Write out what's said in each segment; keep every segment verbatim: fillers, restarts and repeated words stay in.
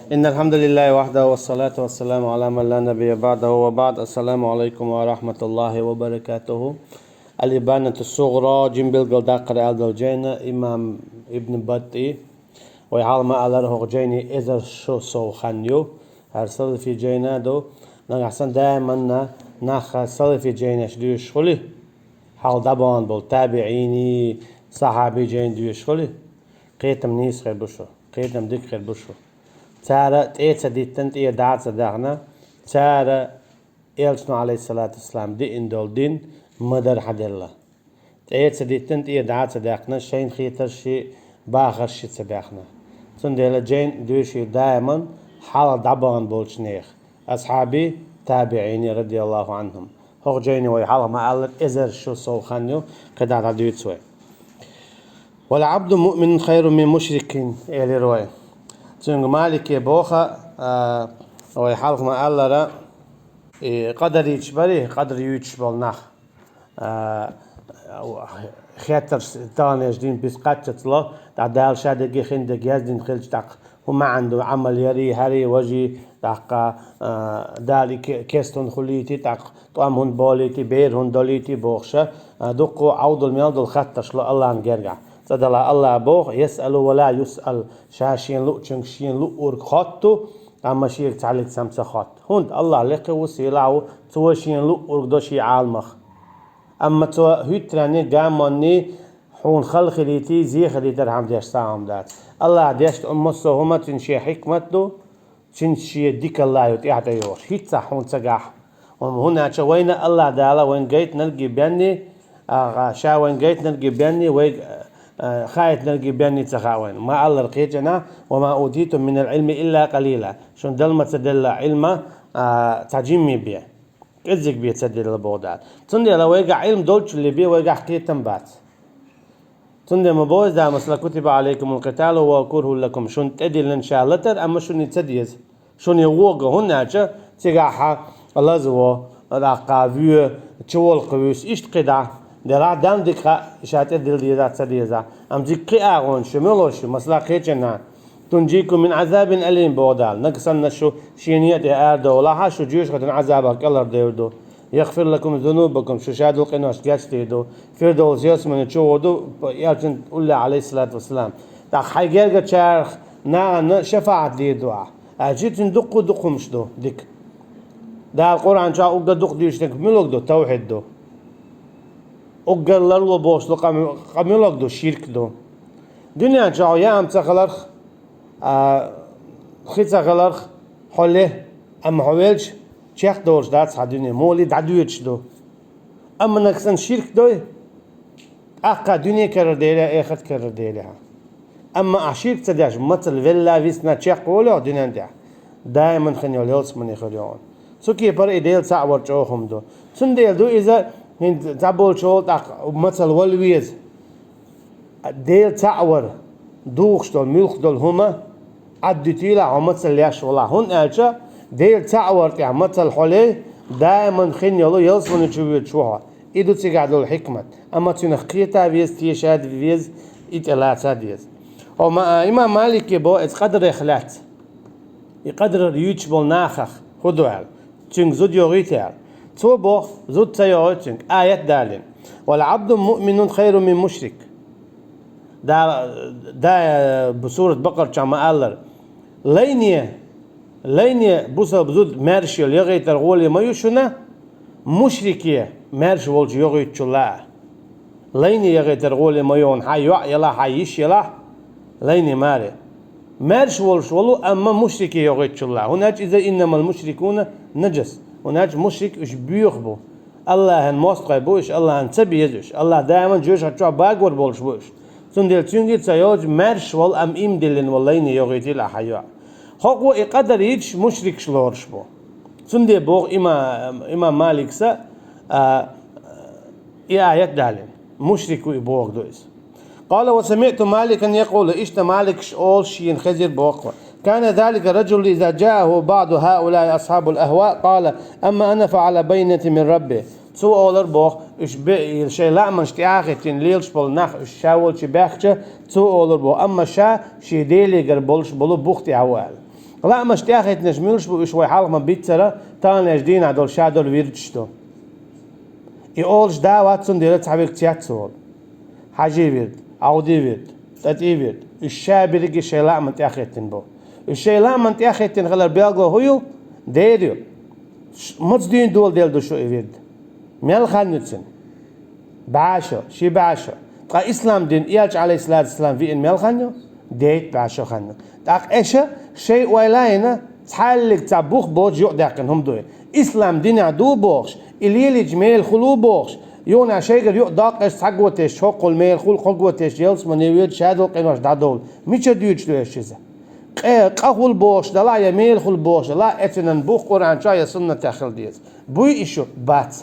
إن الحمد لله وحده والصلاة والسلام على من لا نبي بعده وبعد. السلام عليكم ورحمة الله وبركاته. الإبانة الصغرى, жин билгал даккхар аьлла дола жайна имам Ибн БаттӀий. Вай хьалха ма аллара, хӀокху жайни эзар шу сов хан ю. ХӀара салафий жайна ду. Нагахь санна даиманна нах салафий жайнаш дуьйш хуьлий, хьалха дӀабахана болу табиӀиний, сахьабий жайна дуьйш хуьлий, кхетам нийса хир бу шу, кхетам дика хир бу шу. Цара тӀе а ца диттина, тӀе а дӀа а ца даьхна, цара Элчано, Ӏалайхиссалату вассалам, диъна долу дин ма-дарра хьаделла. ТӀе а ца диттина, тӀе а дӀа а ца даьхна, шайна хетарш а, бахарш а ца баьхна. Цундела жайна дуьйш ю даиман хьалха дӀабахана болчу нехан, асхьабий, табиӀиний, радияллаху Ӏанхум. ХӀокху жайни вай хьалха ма аллара, эзар шу сов хан ю, кхидӀа дӀадуьйцу вай. «والعبد المؤمن خير من المشرك», элира вай. Цуьнга Малике боху, а, вай хьалха ма аллара, и къадариташ барий, къадар юьйцуш болу нах, а, хеттарш, таханлерчу дийнахь бис кхаччалц ло, тӀаккха Дала шадерг а, хиндерг а яздина хилча, тӀаккха хӀун маьӀна ду, Ӏамал ярий, хӀарий, важий, тӀаккха, а, Дала и ке-, кеста хӀунда хуьлуьйтий, тӀаккха тӀом хӀунда болуьйтий, бер хӀунда долуьйтий бохуша, а, дуккха а Ӏовдал мел долу хаттарш ло Аллахьна гергахь. Цкъа делахь Аллахьа боху: «يسأل ولا يسأل», ша шена луучуьнга шена луург хотту, амма шега цхьаьллиг сам ца хотту. ХӀунда Аллахь лекха ву, сийлахь ву, цо шена луург до шен Ӏаламах. Амма цо хӀуьттаренний, гамонний хьуна хала хилийтий, зе хилийтархьама деш цхьа а хӀума дац. Аллахьа дешна массо а хӀума цуьнан шен хьикмат ду, цуьнца шен дикалла ю тӀаьхьа тӀейогӀуш. ХӀинца хьуна ца гахь. ХӀунда аьлча вайна Аллахь Дала вайна гайтинарг а бенний, а, ша вайна гайтинарг а бенний, вайга, а, хаийтинарг а бенний ца хаьа вайна. Ма аллара кхечанхьа: «وما أوتيتم من العلم إلا قليلا». Шуна дала ма ца делла Ӏилма, а, цхьа жимма бен. КӀеззиг бен ца делла боху Дала. Цундела вайгахь Ӏилма долчул бен вайгахь кхетам бац. Цундела ма боху иза Дала, масала: «كتب عليكم القتال وهو كره لكم». Шуна тӀедиллина ша латар, амма шуна и ца деза. Шуна и вогӀу, хӀунда аьлча цигахь хьан лазаво, тӀаккха воь, чуволу кхин вуьйсу, иштта кхидӀа. Делахь Далла дика хаьа, ша тӀедилла деза, ца деза. Амма цига кхин агӀонаш ю, муьлш ю, масала, кхечанхьа: «تنجيكم من عذاب أليم», боху Дала. Нагахь санна шу шена а тӀе арадовлахь, шу жоьжахатин Ӏазабах кӀелхьардевр ду. «يغفر لكم ذنوبكم», шу шадолу къиношна гечдийр ду. Фирдовс ялсамани чу гӀур ду, Элчан уллехь, Ӏалайхиссалату вассалам. ТӀаккха хьайн гергачарах нахана шафаӀат дийр ду ахь. Аьлча цуьнан дуккха а дукха хӀумаш ду дика. Дала Къуръан чохь уггар дукха дуьйцург муьлург ду, тавхьид ду. Уггар ларло бохуш ду, къа-, къа муьлург ду, ширк ду. Дуьнен чохь яам ца хиларх, а, хи ца хиларх хьо ле, амма хьо велча, чекхдолуш дац хьан дуьне, молий дӀадоьдуш ду. Амма нагахь санна ширк дой, тӀаккха дуьне карара делахь, эхарт карара делахь. Амма ахь ширк ца деш, мацалла велла, висна чекхволу хьо дуьнен тӀехь, даиман хин йолу ялсамани хир ю хьуна. Цу кепара и Дела цхьаъ вар чӀогӀа хӀума ду. Цундела ду иза, хӀинца цхьаболчу тӀаккха мацалла вала веза. Дела цхьаъ вар, духуш долу, муьлхха долу хӀума Ӏаддуьтийла хьо мацалла еш валахь, хӀунда аьлча Дела цхьаъ вар тӀехь мацалла хьо лей, даиман хин йолу ялсамани чу воьдуш ву хьо. И ду цигахь долу хьикмат. Амма цуьнах кхета веза, теша веза, и тӀелаца деза. Хьо ма-, имам Малике боху иза къадарех лаьцна. И къадарар юьйцуш болу нахах хӀун ду аьлла, цуьнга зуда йогӀуьйту аьлла. Цо боху, зуда ца йогӀуьйту цуьнга, аят далийна: «والعبد المؤمن خير من المشرك». Да, да, сурат Бакъара чохь ма-аллара: лайне, лайне бусалба зуда маьрша йолу йогӀуьйтур гӀоле ма ю шуна, мушрике маьрша волчу йогӀуьйтучул а. Лайне йогӀуьйтур гӀоле ма ю хьуна, хьан йоӀ елахь, хьан йиша елахь, лайне маре. Маьрша волуш волу, амма мушрике йогӀуьйтучул а. ХӀунда аьлча иза: «إنما المشركون نجس». ХӀунда аьлча мушрик уьш боьха бу. Аллахьан мостагӀий бу уьш, Аллахьан ца беза уьш. Аллахь даиман жоьжахати чохь багор болуш бу уьш. Цундела цуьнга ца йолчу маьрша волу, амма иман диллина волу лайне йогӀуьйтийла ахь хьан йоӀ. ХӀокхо и къадар йиташ мушрикаш лоруш бу. Цундела боху има-, имам Маликса, а, и аят далийна. Мушрик ву и бохург ду иза. قال: «وسمعت مالكا يقول», иштта Маликас олуш шена хезира боху: «كان ذلك الرجل إذا جاءه بعض هؤلاء أصحاب الأهواء قال: أما أنا فعلى بينة من ربي». Цо олура боху, уьш бе-, шайн лаамашна тӀаьхьахӀиттина лелаш болу нах уьш ша волчу баьхча, цо олура боху: «Амма ша шен Делегара болуш болу бух тӀехь ву», – аьлла. Лаамаш тӀаьхьахӀиттинарш муьлш бу, уьш вай хьалха ма бийццара, таханлерчу дийнахь долу шадолу вирдаш ду. И олуш да вац, цундела цхьаверг цец волу. Хьажий вирд, Ӏовдий вирд, ТӀатӀий вирд, уьш ша берриге шайн лааман тӀаьхьахӀиттина бу. Уьш шайн лааман тӀаьхьахӀиттина хилар билгало хӀун ю? Дера ю. Ш-, маца дуьйна доладелла ду шу и вирд? Мел хан ю цуьнан? БӀе шо, ши бӀе шо. Ткъа ислам дин элча, Ӏалайхиссалату вассалам, виъна мел хан ю? Дейтта бӀе шо хан ю. ТӀаккха аша шайн ойла а йина, цхьаьллиг цхьа бух боцуш юкъадаьккхина хӀума ду и. Ислам динехь ду бохуш, и лелийча мела хуьлу бохуш, юха шайгара юкъадоккхуш цхьа го тесча хӀокхул мела хуьлу, кхо го тесча ялсамане воьду, шадолу къинош дӀадовла. Мичара дуьйцуш ду аша иза? Къе-, къа хуьлу бохуш делахь я мела хуьлу бохуш делахь, эцинан бух Къуръан чохь я суннатехь хила деза. Буй и шу? Бац.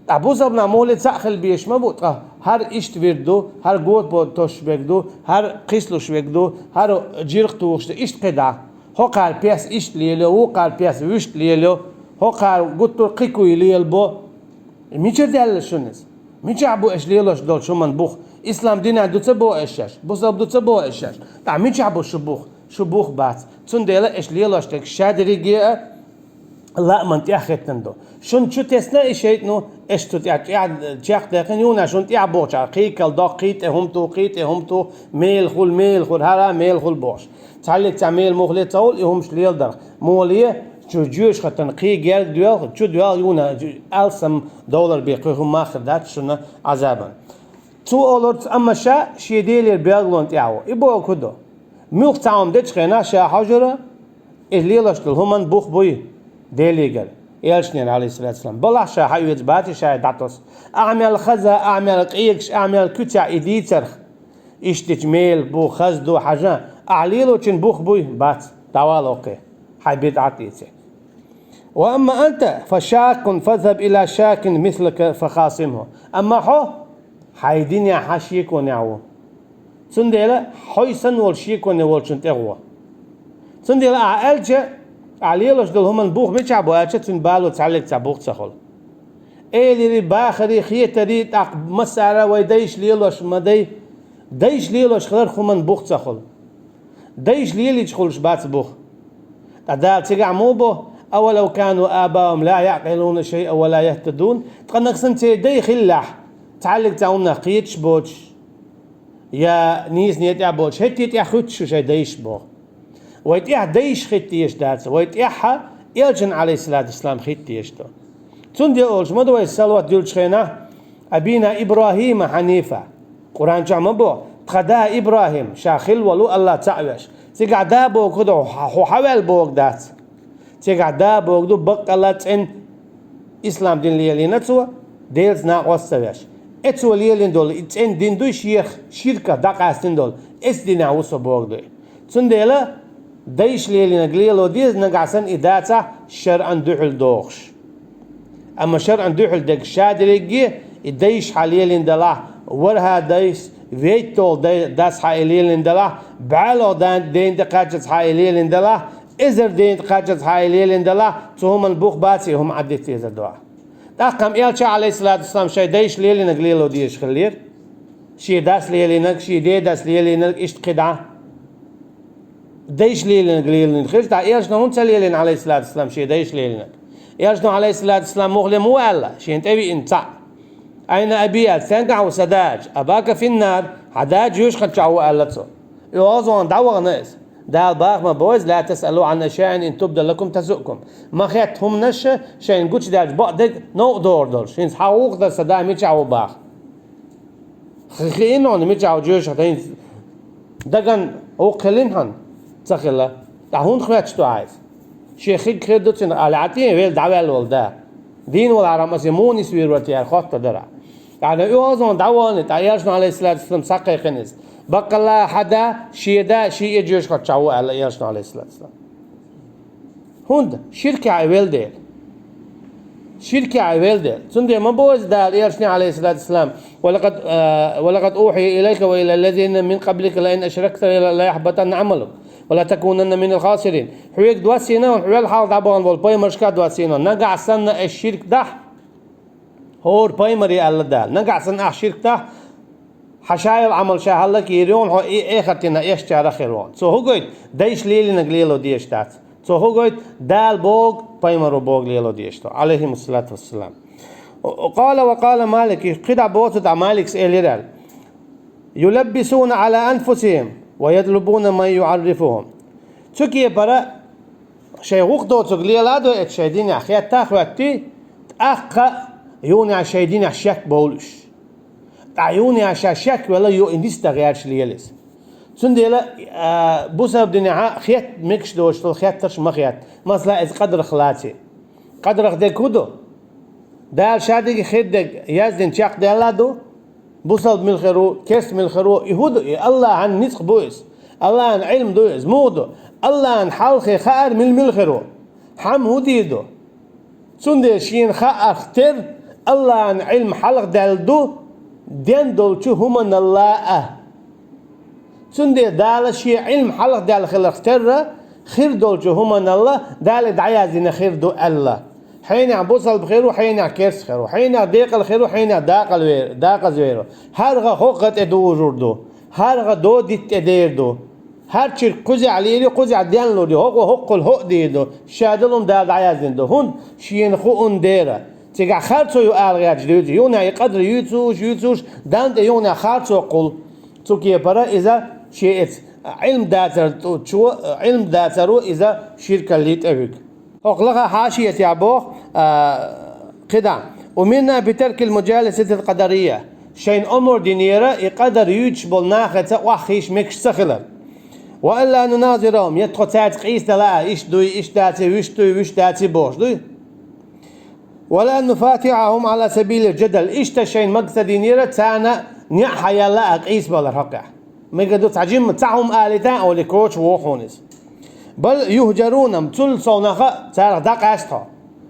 Ткъа бусалба нах муха ле цхьаъ хила безаш ма бу, ткъа хӀара иштта вирд ду, хӀара го тосуш верг ду, хӀара кхийсалуш верг ду, хӀара жирх тухуш ду, иштта кхидӀа. ХӀокхара пес иштта лелайо, вукхара пес вуьшта лелайо, хӀокхара гуттар а кхин куй лелабо. Мичара даьлла шуна иза? Мичахь бу аша лелош долчу хӀуманна бух? Ислам динехь ду ца боху аша шаьш? Бусалба ду ца боху аша шаьш? Ткъа мичахь бу шу бух? Шу бух бац. Цундела аша лелош дерг ша дерриге а лааман тӀаьхьахӀиттина ду. Шуна чу тесна и шайтӀано, аша цу тӀехь, тӀехь чекхдаьккхина, юха шуна тӀехь бохучара, кхийкал доккху, кхий тӀе хӀума туху, кхий тӀе хӀума туху, мела хуьлу, мела хуьлу, хӀара мела хуьлу бохуш. Цхьаьллиг цхьа мела муха ле ца хуьлу, и хӀумаш леладарх. Муха ле, чу жоьжахатана кхин герга доьлху, чу доьлху юха алсам довлар бен кхин хӀума ма хир дац шуна Ӏазабан. Цо олурца, амма ша шен Делера билгалонна тӀехь ву. И бохург хӀун ду? Муьлхха цхьа хӀума дечу хенахь ша хьожура, и лелош долу хӀуманна бух буй Делигара, элчанера, Ӏалайхиссалату вассалам. Балахь ша хьаоьцу баций ша и дӀатосу? Ахьа мел хаза, ахьа мел къегаш, ахьа мел куьцехь и дийцарх. Иштта дича мела бу, хаза ду, хьажа. Ахьа лелочун бух буй? Бац. ДӀавала хӀокхе. Хьайн бидӀат ийце. Ва амма анта, фа шаккун, фазхаб ила шаккин мислака, фа хасимху. Амма хьо, хьайн динехь хьан шеконехь ву. Цундела хьо санна волу шеконе волчун тӀе гӀо. Цундела ахьа аьлча, ахьа лелош долу хӀуманна бух мичахь бу аьлча, цуьнан бало цхьаьллиг цхьа бух ца хуьлу. Элира, бахара, хетара, тӀаккха массара вай дайша лелош ма дай. Дайша лелош хиларх хӀуманна бух ца хуьлу. Дайша лелийча хуьлуш бац бух. Ткъа Дала цигахь муха бо: «Авалав кану абаухум ла яъкъилуна шайъан ва ла яхтадун». Ткъа нагахь санна церан дай хиллехь, цхьаьллиг цхьа хӀуманах кхеташ боцуш, я нийса некъа тӀехь боцуш, хӀетте тӀехь хуьттуш шу шайн дайша боху. Вай тӀехь дайша хӀитта дезаш дац, вай тӀехь элчанна, Ӏалайхиссалату вассалам, хӀитта дезаш ду. Цундела олуш ма ду вай салават дуьллучу хенахь: «Абина ИбрахӀима хьанифа». Къуръан чохь ма бо: «Тхан да ИбрахӀим, ша хилла волу АллахӀ цхьаъ веш». Цигахь да бохург хӀун ду? Хьо, хьо хьаваьлла бохург дац. Цигахь да бохург ду баккъалла цӀена ислам дин лелийна цо, Делаца накъост ца веш. Э, цо лелийна долу и цӀена дин дуй шех ширках дӀакъаьстина долу, эс динехь ву со бохург дуй. Цундела дайша лелийнарг лело деза, нагахь санна и дацахь шаръан дуьхьал дохуш. Амма шаръан дуьхьал дерг ша дерриге, и дайша хьан лелийна далахь, ворхӀа дайша, вейтталгӀа дай-, дас хьан и лелийна далахь, бӀаьлгӀа дан-, ден тӀе кхаччалц хьан и лелийна далахь, эзар ден тӀе кхаччалц хьан и лелийна далахь, цу хӀуманна бух баций, хӀума Ӏаддитта дезар ду ахь. ТӀаккха-м элча, Ӏалайхиссалату вассалам, шайн дайша лелийнарг лело дезаш хиллера. Шен дас лелийнарг, шен дедас лелийнарг, иштта кхидӀа. Дайша лелийнарг лелийнарг хилча, тӀаккха элчано хӀунда ца лелийна, Ӏалайхиссалату вассалам, шен дайша лелийнарг? Элчано, Ӏалайхиссалату вассалам, муха ле муха аьлла, шена тӀевиъна цхьаъ: «Айна аби?» аьлла, «Стенгахь ву сан да?» аьлча, «Абака финнар», хьан да жоьжахати чохь ву аьлла цо. И оьгӀазвахана дӀавахана иза. Дала боху ма боху: «Ла тасъалу Ӏан ашяин ин тубда лакум тасуъкум». Ма хетта хӀуманаш, шайна гучудаьлча бакъдерг новкъа догӀур долуш. ХӀинца хьан гӀуллакх дан сан да мичахь ву боху. Хи-, хиъна хьуна мичахь ву жоьжахати, хӀинца даган гӀуллакх хилина хьуна? Ца хилла. ТӀаккха хӀунда хоьттуш ду ахь иза? Шен хиг хир ду цуьнан аьлла, Ӏа тӀе велла дӀаваьлла волу да. Дийна валахьара-м аса муха нисвийр вара те аьлла, хоттур дара. ТӀаккха оьгӀазвахана дӀавахана, тӀаккха элчано, Ӏалайхиссалату вассалам, схьакхайкхина иза. Баккъалла хьан да, шен да, шен а жоьжахати чохь ву аьлла элчано, Ӏалайхиссалату вассалам. ХӀунда? Ширкехь и велла дела. Ширкехь и велла дела. Цундела ма боху иза Дала элчане, Ӏалайхиссалату вассалам: «Ва лакъад, а, ва лакъад ухия илайка ва ила ллазина мин къаблика лаин ашракта лаяхьбатанна Ӏамалук ва латакунанна минал хасирин». Хьоьга доссийна, хьоьга хьалха дӀабахана волу пайхамаршка доссийна. Нагахь санна ас ширк дахь, хӀора пайхамаре аьлла Дала. Нагахь санна ахь ширк дахь, Хьан ша йолу Ӏамал ша хӀаллакъйийр ю хьуна, хьо и эхартина эшначарах хир ву хьуна. Цо хӀу гойту, дайша лелийнарг лело дезаш дац. Цо хӀу гойту, Дала бохург, пайхамаро бохург лело дезаш ду, Ӏалайхимуссалату вассалам. Къала ва къала Малик, кхидӀа боху цу тӀехь Маликс элира аьлла: «Юлаббисуна Ӏала анфусихим ва ятлубуна ман юӀаррифухум». Цу кепара шайн гӀуллакх доцург лела а до эцу шайн динехь, хетта а хоьттий, тӀаккха юханехь шайн динехь шек бовлу уьш. Ткъа юханехь ша шек велла ю и нисдан гӀерташ лела иза. Цундела, а, бусалба динехь хетта мегаш доцуш долу хеттарш ма хетта. Масала, иза къадарх лаций. Къадарх дерг хӀун ду? Дала ша дерг, хир дерг яздина чекхдаьлла а ду? Бусалба мила хир ву, керста мила хир ву, и хӀун ду? И АллахӀан ницкъ бу иза. АллахӀан Ӏилма ду иза. Муха ду? АллахӀан хьалхе хаар мила мила хир ву. Хьамма хӀун дийр ду? Цундела шена хаарх терра АллахӀан Ӏилма хьалхадаьлла ду, ден долчу хӀуманалла а. Цундела Дала шен Ӏилма хьалхадаьлла хиларх терра, хир долчу хӀуманалла Дала и дӀаяздина хир ду аьлла. Хьенех бусалба хир ву, хьенех керста хир ву, хьенех декъала хир ву, хьенех дакъала вер-, дакъаза вер ву. ХӀара гӀа хӀокху гӀа тӀе дужур ду, хӀара гӀа додитта тӀедер ду. ХӀара чуьрг кхузехь лийр ю, кхузехь денлур ю, хӀокхо хӀокхул хӀоъ дийр ду, ша долу хӀума Дала дӀаяздина ду. ХӀунда шена хууна дера. Цигахь харцо ю ала гӀерташ дуьйцу, юханехь и къадар юьйцуш, юьйцуш, дам тӀе юханехь харцо кхуллу. Цу кепара иза шен эца Ӏилма дацар чу-, Ӏилма дацаро иза ширкаллий тӀе вуьгу. ХӀокху лаха хьашиятехь боху, а, кхидӀа: «Умирна би таркил муджаласатил къадария». Шайна омра динера и къадар юьйцуш болу нахаца охьахийша мегаш ца хилар. «Ва алла нуназирахум», я тхо цаьрца къийса дала а, иштта дуй, иштта даций, вуьшта дуй, вуьшта даций бохуш дуй? «Ва ла нуфатихьахум ала сабилил джадал». Иштта шайна мага ца динера царна неӀ хьаялла а къийса балар хьокъехь. Мега ду цхьа жимма цхьа хӀума алийта а олий, коча воху хьуна иза. «Бал юхьжаруна», цул совнаха царах дӀакъаьста хьо.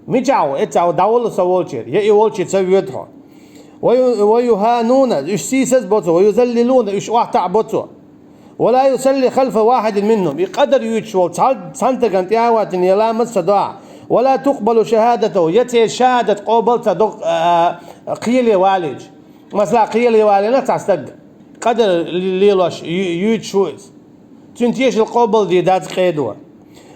Мичахь ву? Эццахь ву, дӀаволла со волчуьра, я и волчу ца воьду хьо. «Ва ю-, ва юхьануна», уьш сийсаз бо цо, «ва юзаллилуна», уьш охьатаӀ бо цо. «Ва ла юсалли халфа вахьидин минхум». И къадар юьйцуш волу цхьа-, цхьана стагана тӀе а ваьттина, я ламаз ца до ахь. «Ва ла тукъбалу шахадатаху», я церан шахадат къобал ца до, а, кхеле валийча. Масала, кхеле валийна цхьа стаг, къадар лелош ю-, юьйцуш ву иза. Цуьнан тешал къобалде дац къедо.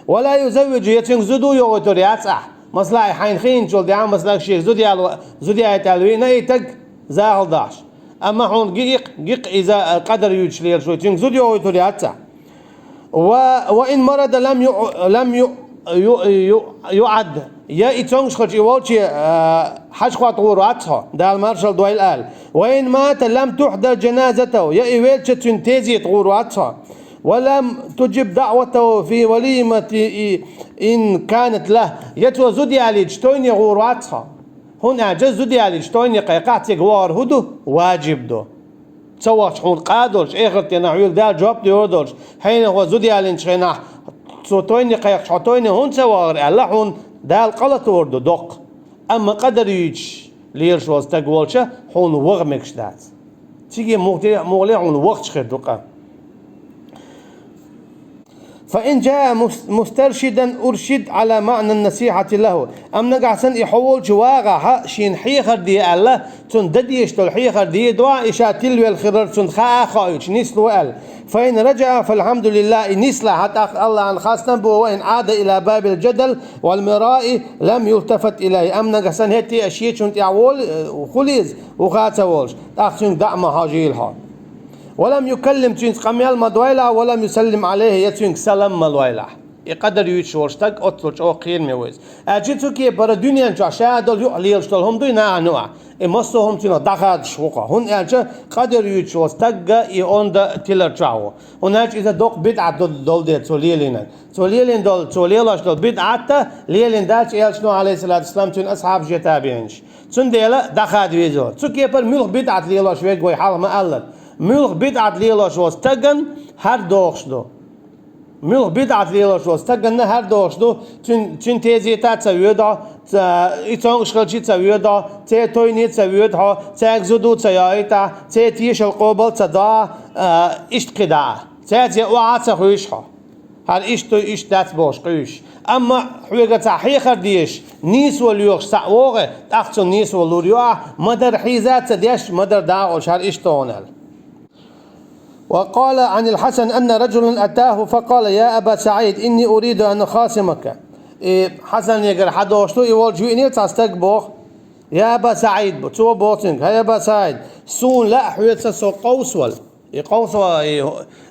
«Ва ла юзаввижу», я цуьнга зуда а йохуьйтур яц ахь. Масала, и хьайна хиъначул тӀаьхьа, масала, шега зуда яла, зуда яйта аьлла вийна и стаг, захал дахьаш. Амма хьуна гикъ, гикъ иза, а, къадар юьйцуш лелаш ву, цуьнга зуда йохуьйтур яц ахь. «Ва, ва ин марада лам ю-, лам ю-, ю-, ю-, юӀад». Я и цомгуш хилча, и волче, а, хьажа хӀотта гӀур вац хьо, Дала маршалла дойла ала. «Ва ин мата лам тухьдар джаназатаху». Я и велча, цуьнан тезета гӀур вац хьо. «Ва лам туджиб даъватаху фи валимати и-, ин канат лахь». Я цо зуда ялийча, тойне гӀур вац хьо. ХӀунда аьлча зуда ялийча, тойне кхайкхахь, цига вахар хӀун ду? Ваджиб ду. Ца вахча хьуна къа долуш, эхарт дийнахь хьоьга Дала жоп лур долуш, хьенехо зуда ялийнчу хенахь, цо тойне кхайкхача, хьо тойне хӀунда ца вахара аьлла, хьуна Дала къа латор ду доккха. Амма къадар юьйцуш лелаш волу стаг волча, хьуна ваха мегаш дац. Циге муха де-, муха ле хьуна вахча хир ду къа. «Фа ин джаа мус-, мустаршидан уршид ала маънан насихьати лаху». Амма нагахь санна и хьо волчу вагӀахьа, шена хьехар де аьлла, цунна дан дезаш долу хьехар дийр ду ахь, и ша тилвелла хилар цунна хаа а хоуьйтуш, нисло аьлла. «Фа ин раджаа, фалхьамдулиллах», и нислахьа, тӀаккха АллахӀан хастам бо, «ва ин Ӏада ила бабил джадал вал мираи лам юлтафат илайхи». Амма нагахь санна хӀетте а шечунна тӀехь волу, э, хуьлийза, вуха а ца волуш, тӀаккха цуьнга даа ма хьожийла хьо. «Ва лам юкаллим», цуьнца къамел ма дойлахь, «ва лам юсаллим Ӏалайхи», я цуьнга салам ма лойлахь. И къадар юьйцуш волу стаг оццул чӀогӀа кхераме ву иза. Аьлча цу кепара дуьнен чохь ша долу юкъа лелаш долу хӀума дуй нахана юкъахь? И массо а хӀума цуьнах дӀахадаш ву хьо. ХӀунда аьлча къадар юьйцуш волу стагга и онда тилар чохь ву. ХӀунда аьлча иза доккха бидӀат до-, долу дела цо лелийнарг. Цо лелийна долу, цо лелош долу бидӀат а лелийна дац Элчано, Ӏалайхиссалату вассалам, цуьнан асхьабаш я табиӀинаш. Цундела дӀахада веза. Цу кепара муьлха бидӀат лелош верг вай хьалха ма-аллара. Муьлха бидӀат лелош волу стагана хӀара догӀуш ду. Муьлха бидӀат лелош волу стаганна хӀара догӀуш ду, цуьн-, цуьнан тезета а ца воьду хьо, ца-, и цомгуш хилча а ца воьду хьо, церан тойне а ца воьду хьо, цаьрга зуда а ца йоуьйту ахь, церан тешал къобал а ца до ахь, а, иштта кхидӀа а. Цаьрца охьа а ца хуьйшу хьо. ХӀара иштта ду, иштта дац бохуш къуьйсуш. Амма хьоьга цхьа хьехар дезаш, нийсо лоьхуш цхьаъ вогӀий, тӀаккха цунна нийсо лур ю ахь, ма-дарра хьийза а ца деш, ма-дарра дакъа долуш, хӀара иштта ду хьуна аьлла. وقال عن الحسن أن رجلا أتاه فقال: يا أبا سعيد، إني أريد أن أخاصمك. И Хьасанегара хьадоагӀаш ду, и волчу веанера цхьа стаг боху: «Я Аба СаӀид», бо-, цо боху цуьнга: «ХӀай Аба СаӀид, суна лаьа хьоьца со къовсавала». И къовсавала, и,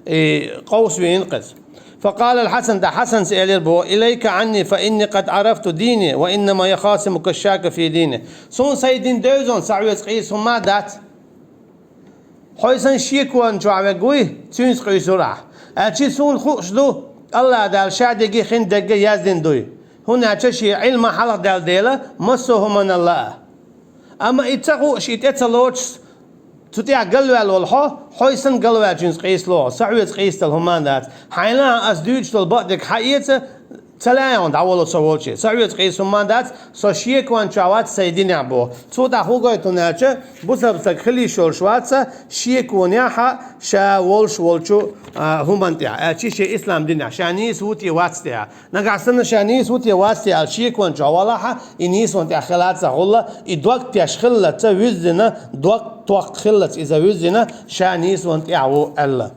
и къовса веана кхеза. فقال الحسن, ткъа Хьасанца элира боху: «إليك عني فإني قد عرفت ديني وإنما يخاصمك الشاك في دينه». Суна сайн дин девза, сан хьоьца къийса хӀумма дац. Хьо сан шеконан чохь верг вуй, цуьнца къуьйсур ахь. Аьлча суна хууш ду, АллахӀ Дала ша дерриге а хин дерг яздина дуй. ХӀунда аьлча шен Ӏилма хьалха даьлла дела, массо а хӀуманал лаа. Амма и ца хууш, и тӀе ца лоцуш, цу тӀехь галваьлла волу хьо, хьо сан галваьллачуьнца къийса ло, сан хьоьца къийса дала хӀумма дац. Хьайна ас дуьйцуш долу бакъдерг хьаэца, ца лаьа хьуна дӀаволо со волче. Сан хьоьца къийса хӀумма дац, со шеконан чохь вац, сайн динехь боху. Цо тӀаккха хӀун гойту аьлча, бусалба стаг хила йиш йолуш вац сан шеконехь а, ша волуш волчу, а, хӀуманна тӀехь. Аьлча шен ислам динехь, ша нийса ву те вац те. Нагахь санна ша нийса ву те вац те аьлла шеконан чохь валахь а, и нийсонан тӀехь хила ца хуьлу, и дог теш хиллалц вуьззина, дог токкха хиллалц иза вуьззина, ша нийсонан тӀехь ву аьлла.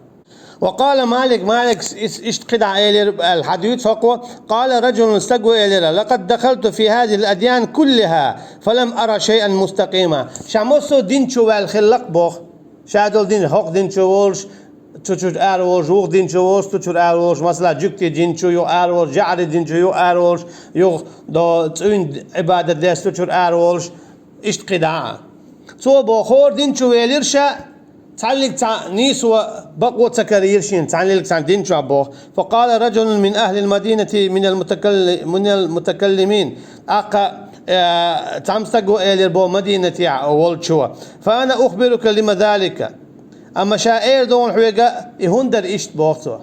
وقال مالك, Маликс ис-, иштта кхидӀа элира аьлла хьадуьйцу хӀокхо: قال رجل, стага элира: لقد دخلت في هذه الأديان كلها فلم أر شيئا مستقيما. Ша массо а дин чу ваьлла хилла-кх боху. Ша долу дин, хӀокху дин чу волуш, цу чуьра ара волуш, вукху дин чу волуш, цу чуьра ара волуш, масала, жуьгтийн дин чу юха ара волуш, жаӀарийн дин чу юха ара волуш, юха до цӀуьнан Ӏибадат деш цу чуьра ара волуш, иштта кхидӀа а. Цо боху, хӀора дин чу велира ша, цхьаьллиг цхьа нийсо бакъо ца карийра шена, цхьаьллиг цхьа дин чохь боху. فقال رجل من أهل المدينة من المتكل-، من المتكلمين. ТӀаккха, э, цхьамма стага элира боху Мадинатехь волчо: فأنا أخبرك لم ذلك. Амма ша эр ду хьоьга, и хӀунда дара иштта боху цо.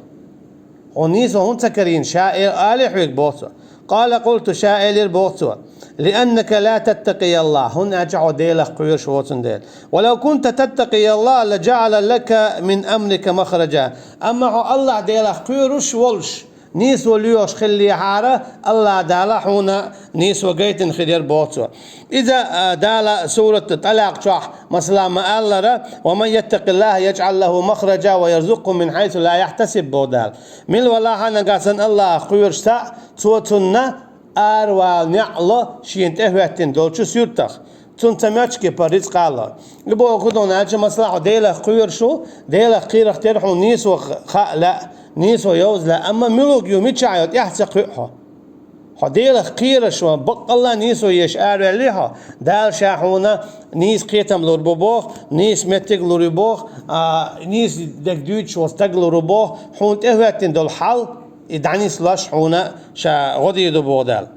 Хьуна нийсо хӀунда ца карийна, ша эр алий хьоьга боху цо. قال قلت, ша элира боху цо: لأنك لا تتقي الله, хӀунда аьлча хьо Делах кхоьруш воцун дела. ولو كنت تتقي الله لجعل لك من أمرك مخرجا. Амма хьо АллахӀ Делах кхоьруш волуш, нийсо лоьхуш хиллехьара, АллахӀ Дала хьуна нийсо гайтина хир яра боху цо. Иза, а, Дала сурат ТӀалакъ чохь, масала, ма-аллара: ومن يتق الله يجعل له مخرجا ويرزقه من حيث لا يحتسب, боху Дала. Мила валахь а нагахь санна АллахӀах кхоьруш цхьаъ, цо цунна аравала неӀ ло шена тӀехӀоьттина долчу суьртах. Цунна ца моьттучу кепара рицкъа а ло. И бохург хӀун ду аьлча, масала, хьо Делах кхоьруш ву, Делах кхерах тера хьуна нийсо хаа лаьа, нийсо йовза лаьа, амма муьлхарг ю, мичахь ю, тӀаьхьа ца кхуьу хьо. Хьо Делах кхераш ван, баккъалла нийсо еш араваьллий хьо, Дала ша хьуна нийса кхетам лур бу боху, нийса меттиг лур ю боху, а, нийса дерг дуьйцуш волу стаг лур ву боху, хьуна тӀехӀоьттина долу хьал, и дӀанислош хьуна ша гӀо дийр ду боху Дала.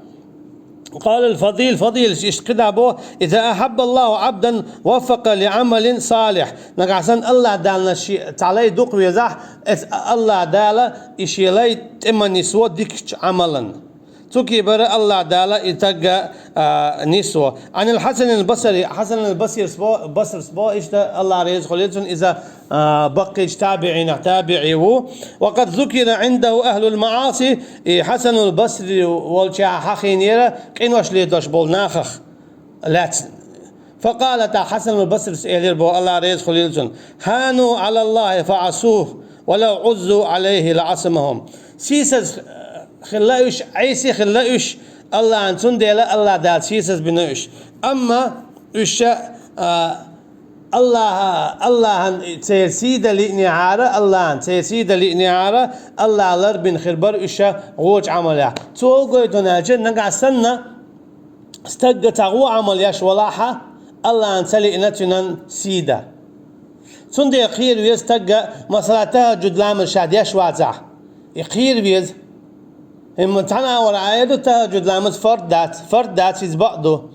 قال الفضيل, Фадилас иштта кхидӀа боху: إذا أحب الله عبدا وفقه لعمل صالح. Нагахь санна АллахӀ Далла ши-, цхьа лай дукха везахь, эс АллахӀ Дала и шен лай тӀе ма нисво дикачу Ӏамалан. Цу кепара АллахӀ Дала и тагга, а, нисво. عن الحسن البصري, Хьасан ал-Басрис бо-, Басрис бо, иштта АллахӀ реза хуьлийла цунна, иза а, баккхийчу табиӀинех табиӀи ву. وقد ذكر عنده أهل المعاصي, и Хьасанул Басри волчохь хьахийнера къинош летош болу нахах лаьцна. فقال, тӀаккха Хьасанул Басрис элира боху, АллахӀ реза хуьлийла цунна: هانوا على الله فعصوه ولو عزوا عليه لعصمهم. Сийсаз хилла уьш, Ӏеси хилла уьш, АллахӀан, цундела АллахӀ Дала сийсаз бина уьш. Амма уьш ша, а, АллахӀа-, АллахӀан церан сий дан лиънехьара, АллахӀан церан сий дан лиънехьара, АллахӀа ларбина хир бара уьш вочу Ӏамалехь. Цо хӀун гойту аьлча, нагахь санна стагга цхьа вон Ӏамал еш валахь а, АллахӀан ца лиъна цуьнан сий дан. Цундела кхера веза стагга, масала, тахӀажуд ламаз ша деш вацахь, и кхера веза. ХӀинца цхьана агӀор Ӏа эр ду, тахӀажуд ламаз фард дац, фард дац, иза бакъ ду.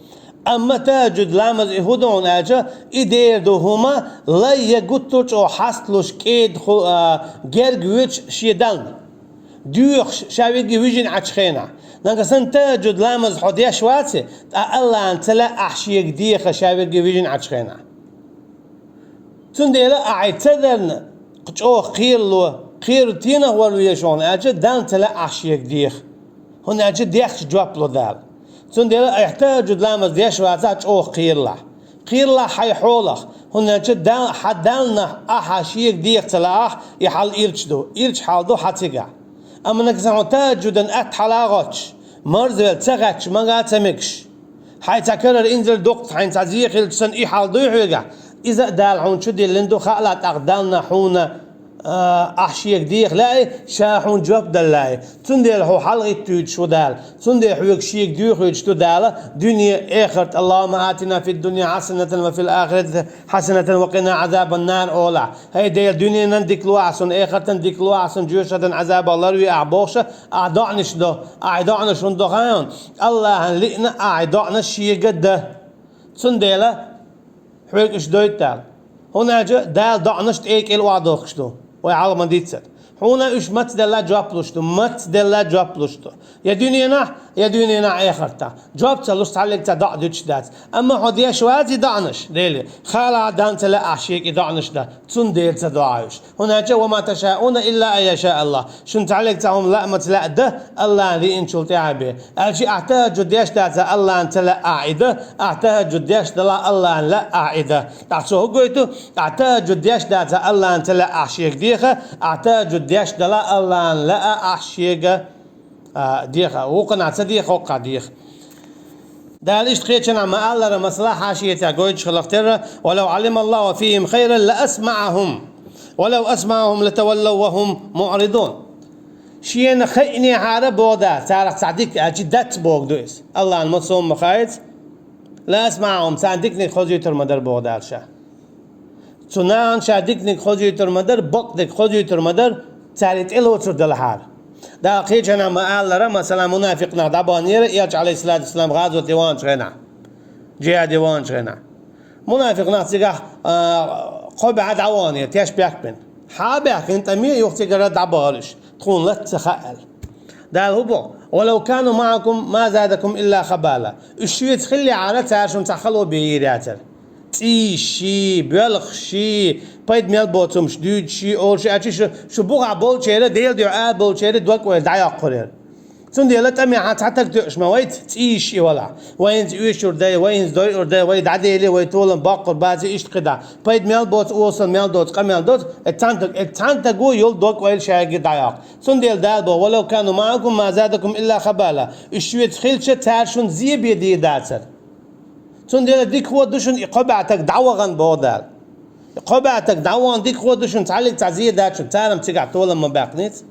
Амма тахӀажуд ламаз и хӀун ду хьуна аьлча, и дер ду хӀума, лай я гуттар а чӀогӀа хьасталуш, кӀеда ху-, а, герга воьдуш шен Далла. Доьхуш, ша верриге вижина Ӏачу хенахь. Нагахь санна тахӀажуд ламаз хьо деш вацахь, ткъа АллахӀан ца лаьа ахь шега деха, ша верриге вижина Ӏачу хенахь. Цундела ахь и ца дарна, чӀогӀа кхерало, кхеру тенах вара везаш хьуна аьлча, Далла ца лаьа ахь шега деха. ХӀунда аьлча дехча жоп ло Дала. Цундела ахь тахӀажуд ламаз деш вацахь, чӀогӀа кхералахь. Кхералахь хьайн хьолах. ХӀунда аьлча Дал-, хьан Далла нах ахьа шега деха ца лаахь, и хьал ирча ду, ирча хьал ду хьан цигахь. Амма нагахь санна хьо тахӀажжудан атта хьалагӀотташ, марзвелла ца гӀаьтташ, мага а ца мегаш, хьайн цхьа карара инзаре дукха, хьайна цхьа зе хилча санна, и хьал дуй хьоьгахь, иза а Дала хьуна чу диллина ду, хаалахь тӀаккха Далла нах хьуна, а, ахьа шега деха лаьий, ша хьуна жоп дала лаьий. Цундела хьо хьалхӀиттуьйтуш ву Дала. Цундела хьоьга шега доьхуьйтуш ду Дала дуьне, эхарт. اللهم آتنا في الدنيا حسنة وفي الآخرة حسنة وقنا عذاب النار олахь. ХӀай Дела, дуьненан дика лохьа суна, эхартан дика лохьа суна, жоьжахатин Ӏазабах ларве ахь бохуш, ахь доӀанаш до. Ахь доӀанаш хӀунда до хаьий хьуна? АллахӀана лиъна ахь доӀанаш шега дан. Цундела хьоьга уьш дойту Дала. ХӀунда аьлча Дала доӀанаш тӀе а кӀел охьадохкуш ду, вай хьалха ма-дийццара. Хьуна уьш мацделла жоп луш ду, мацделла жоп луш ду. Я дуьненахь, я дуьненахь эхартахь. Жоп ца луш цхьаллиг цхьа доӀа дуьтуш дац. Амма хьо деш вац и доӀанаш, Деле, хаалахь Далла ца лаьа ахь шега и доӀанаш дан. Цундела ца до ахь уьш. ХӀунда аьлча: وما تشاءون إلا أن يشاء الله. Шуна цхьаллиг цхьа хӀума лаа ма ца лаьа дан, АллахӀана лиъначул тӀаьхьа бен. Аьлча ахь тахӀажжуд деш дацахь, АллахӀана ца лаьа ахь и дан, ахь тахӀажжуд деш далахь, АллахӀана лаьа ахь и дан. ТӀаккха цо хӀун гойту? Ахь тахӀажжуд деш дацахь, АллахӀана ца лаьа ахь шега деха, ахь тахӀажжуд деш далахь, АллахӀана лаьа ахь шега, а, деха. Вукхунах ца деха, хӀокхунах деха. Дала иштта кхечанхьа ма-аллара, масала, хьашиятехь гойтуш хиларх терра: ولو علم الله فيهم خيرا لأسمعهم ولو أسمعهم لتولوا وهم معرضون. Шена хаийнехьара боху Дала, царах цхьа дика аьлча дац боху ду иза. АллахӀана массо а хӀума ма хаьий царна. لأسمعهم, царна диканиг хозуьйтур ма дара боху Дала ша. Цу нахана ша диканиг хозуьйтур ма дара, бакъдерг хозуьйтур ма дара, цаьрга тӀелоцур делахьара. Дала кхечанхьа ма-аллара, масала, мунафикъ нах дӀабаханера Элча, Ӏалайхиссалату вассалам, гӀазоте ваханчу хенахь, джихӀаде ваханчу хенахь. Мунафикъ нах цигахь, а, кхо бӀаь дӀаваханера, теш баьхкина. Хьа а баьхкина, тӀаме а юха цигара дӀабахара уьш, тхуна лаца ца хаьа аьлла. Дала хӀун боху? ولو كانوا معكم ما زادوكم إلا خبالا. Уьш шуьца хиллехьара, цара шуна цхьа хало бен йийр яцара. ЦӀийш ший, боьлхуш ший, пайда мел боцу хӀумаш дуьйцуш ший, олуш ший, аьлча шу, шу бухахь болчеран, Делан дуьхьа ала болчеран дог-ойла дӀайоккхур яра. Цундела тӀамехьа цхьа таг тоьуш ма вайца, цӀийш ший валахь. Вай хӀинца оьшур дай, вай хӀинца дойур дай, вай дӀаделий, вай толам боккхур баций, иштта кхидӀа. Пайда мел боцу, осал мел доцу, къамел доцу, и цхьана таг-, и цхьана таго йолу дог-ойла шайга дӀайоккху. Цундела Дала боху: ولو كانوا معكم ما زادوكم إلا خبالا. Уьш шуьца хилча, цара шуна зе бен дийр дацара. Цундела дикахо ду шуна и кхо бӀе таг дӀавахана боху Дала. И кхо бӀе таг дӀавахана дикахо ду шуна, цхьаллиг цхьа зе дац шуна, цара-м цигахь толам ма баьккхинеца.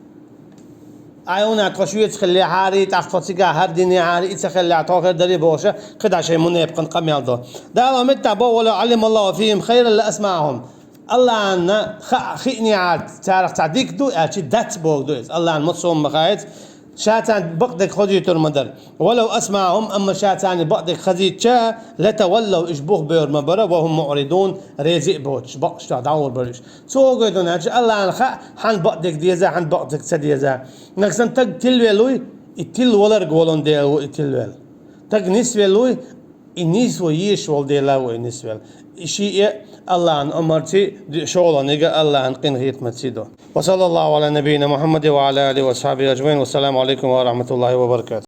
Ай, хӀунда тхо шуьца хиллехьарий, тӀаккха тхо цигахь хӀара динехьарий, и ца хиллехь тхо хир дарий бохуша, кхидӀа шайн мунепакъан къамел до. Дала меттахь боху: ولو علم الله فيهم خيرا لأسمعهم. АллахӀана хаа хиънехьара царах цхьа дика ду аьлча, дац боху ду иза. АллахӀана массо а хӀума ма хаьий царна. Ша царна бакъдерг хозуьйтур ма дара. ولو أسمعهم, амма ша царна бакъдерг хазийча, لتولوا, уьш бух бевр ма бара, وهم معرضون, реза а боцуш, бакъ чохь дӀагӀур бара уьш. Цо хӀун гойту аьлча, АллахӀана хаьа, хьан бакъдерг деза, хьан бакъдерг ца деза. Нагахь санна таг тилвелуй, и тилваларг волун Дела ву и тилвелла. Таг нисвелуй, и нисво езаш волу Дела ву и нисвелла. И шиъ а АллахӀан омарций, ди-, шолгӀаниг а АллахӀан къинхетамаций ду. وصلى الله على نبينا محمد وعلى آله وصحبه أجمعين. والسلام عليكم ورحمة الله وبركاته.